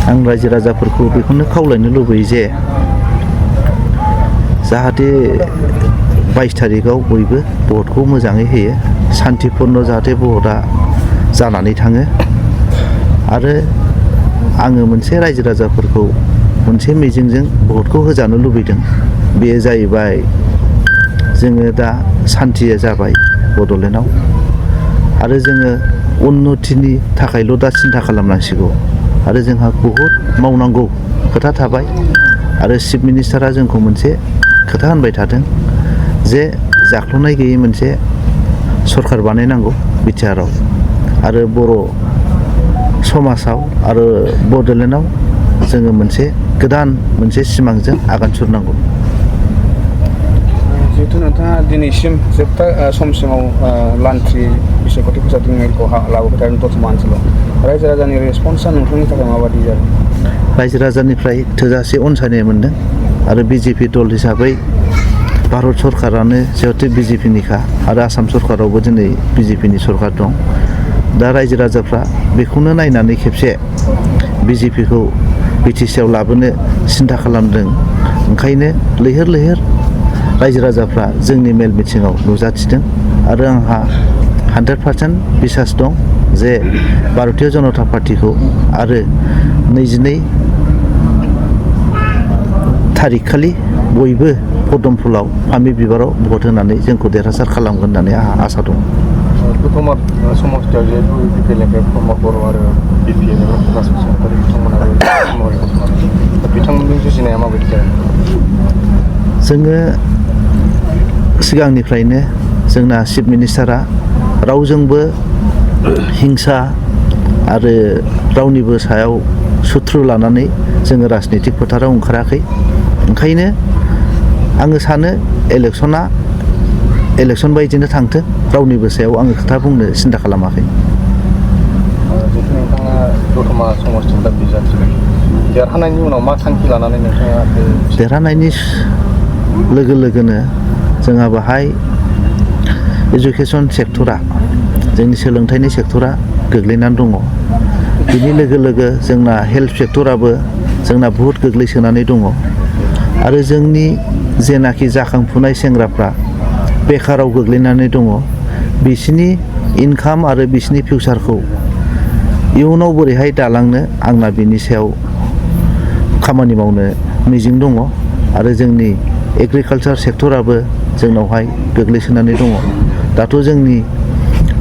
आं रायजो राजाफोरखौ बेखौनो खावलायनो लुबैयो जे जाहाथे 22 तारिखआव बयबो भटखौ मोजाङै होयो, शान्तिपूर्ण जाहाथे भटआ जानानै थाङो। आरो आङो मोनसे रायजो राजाफोरखौ मोनसे मिजिंजों भटखौ होजानो लुबैदों। बेयो जाहैबाय जोङो दा शान्तिया जाबाय बड'लेण्डआव, आरो जोङो उन्नतिनि थाखायल' दा सिन्था खालामनांसिगौ। आरो जोंहा बहुद मावनांगौ खोथा थाबाय। आरो चिफ मिनिस्टारा जोंखौ मोनसे खोथा होनबाय थादों जे जाख्ल'नाय गैयै मोनसे सरखार बानायनांगौ बिटिआरआव, आरो बर' समाजाव आरो बड'लेण्डआव जोङो मोनसे गोदान मोनसे सिमांजों आगान सुरनांगौ। जिहेतु नोंथाङा दिनैसिम जोबथा समसिमाव लान्थ्रि बिसायख'थि फोसाबथिं मेलखौ लाबोबाय थादों दतमा ओनसोलाव, रायजो राजानि रेसपन्सआ नोंथांनि थाखाय माबादि जादों? रायजो राजानिफ्राय थोजासे अनसायनाय मोनदों। आरो बिजेपि दल हिसाबै भारत सरकारानो जिहेतु बिजेपिनिखा, आरो आसाम सरकारावबो दिनै बिजेपिनि सरकार दं। दा रायजो राजाफ्रा बेखौनो नायनानै खेबसे बिजेपिखौ बिटिसिआव लाबोनो सिन्था खालामदों। ओंखायनो लैहोर लैहोर रायजो राजाफ्रा जोंनि मेल मिथिङाव नुजाथिदों। आरो आंहा 100% बिसास दं जे भारतीय जनता पार्टीखौ आरो 22 तारिख खालि बयबो पदमफुलाव फामि बिबाराव भट होनानै जोंखौ देरहासार खालामगोन होननानै आंहा आसा दं। दतमा समस्थियाव जिहेतु बिपिएलनिफ्राय प्रमद बर' आरो बिपिएनिफ्राय प्रकाश बसुमतारी बिथांमोनाबो बिथांमोननि जुजिनाया माबायदि जागोन? जोङो सिगांनिफ्रायनो जोंना चिफ मिनिस्टारा रावजोंबो हिंसा आरो रावनिबो सायाव सुथ्रु लानानै जोङो राजनितिक फोथाराव ओंखाराखै। ओंखायनो आङो सानो इलेक्सन बायदिनो थांथों, रावनिबो सायाव आङो खोथा बुंनो सिन्था खालामाखै। जिहेतु नोंथाङा दतमा समस्थिनि दाबि जाथिबाय, देरहानायनि उनाव मा थांखि लानानै नोंथाङा? देरहानायनि लोगो लोगोनो जोंहा बाहाय एजुकेसन सेक्टरा, जोंनि सोलोंथाइनि सेक्टरा गोग्लैनानै दङ। बिनि लोगो लोगो जोंना हेल्थ सेक्टराबो जोंना बुहुद गोग्लैसोनानै दङ। आरो जोंनि जेनाखि जाखांफुनाय सेंग्राफ्रा बेखाराव गोग्लैनानै दङ, बिसिनि इनकाम आरो बिसिनि फिउचारखौ इयुनाव बोरैहाय दालांनो आंना बिनि सायाव खामानि मावनो मिजिं दङ। आरो जोंनि एग्रिकालचार सेक्टराबो जोंनावहाय गोग्लैसोनानै दङ। दाथ' जोंनि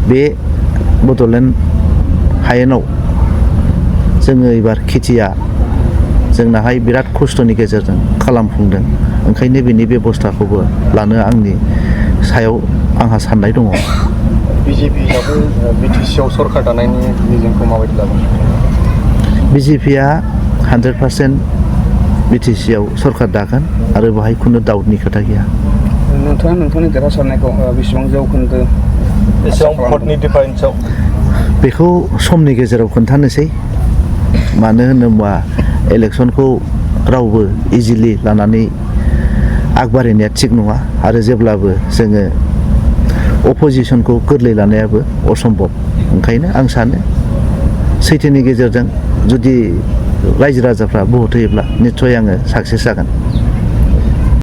बे बड'लेण्ड हायेनाव जोङो एबार खेथिया जोंनाहाय बिराद खस्थ'नि गेजेरजों खालामफुंदों। ओंखायनो बिनि बेबस्थाखौबो लानो आंनि सायाव आंहा साननाय दङ। बिजेपि हिसाबै बिटिसिआव सरकार दानायनि मिजिंखौ माबायदि लागोन? बिजेपिआ 100% बिटिसिआव सरकार दागोन, आरो बाहाय खुनु डाउटनि खोथा गैया। नोंथाङा नोंथांनि देरहासारनायखौ बेसेबां जौखोन्दो भटनि डिफारेन्सआव? बेखौ समनि गेजेराव खोन्थानोसै। मानो होनोबा इलेक्सनखौ रावबो इजिलि लानानै आगबारिनाया थिग नङा, आरो जेब्लाबो जोङो अपोजिसनखौ गोरलै लानायाबो असम्भब। ओंखायनो आं सानो सैथोनि गेजेरजों जुदि रायजो राजाफ्रा भट होयोब्ला निस्सय आङो साक्सेस जागोन।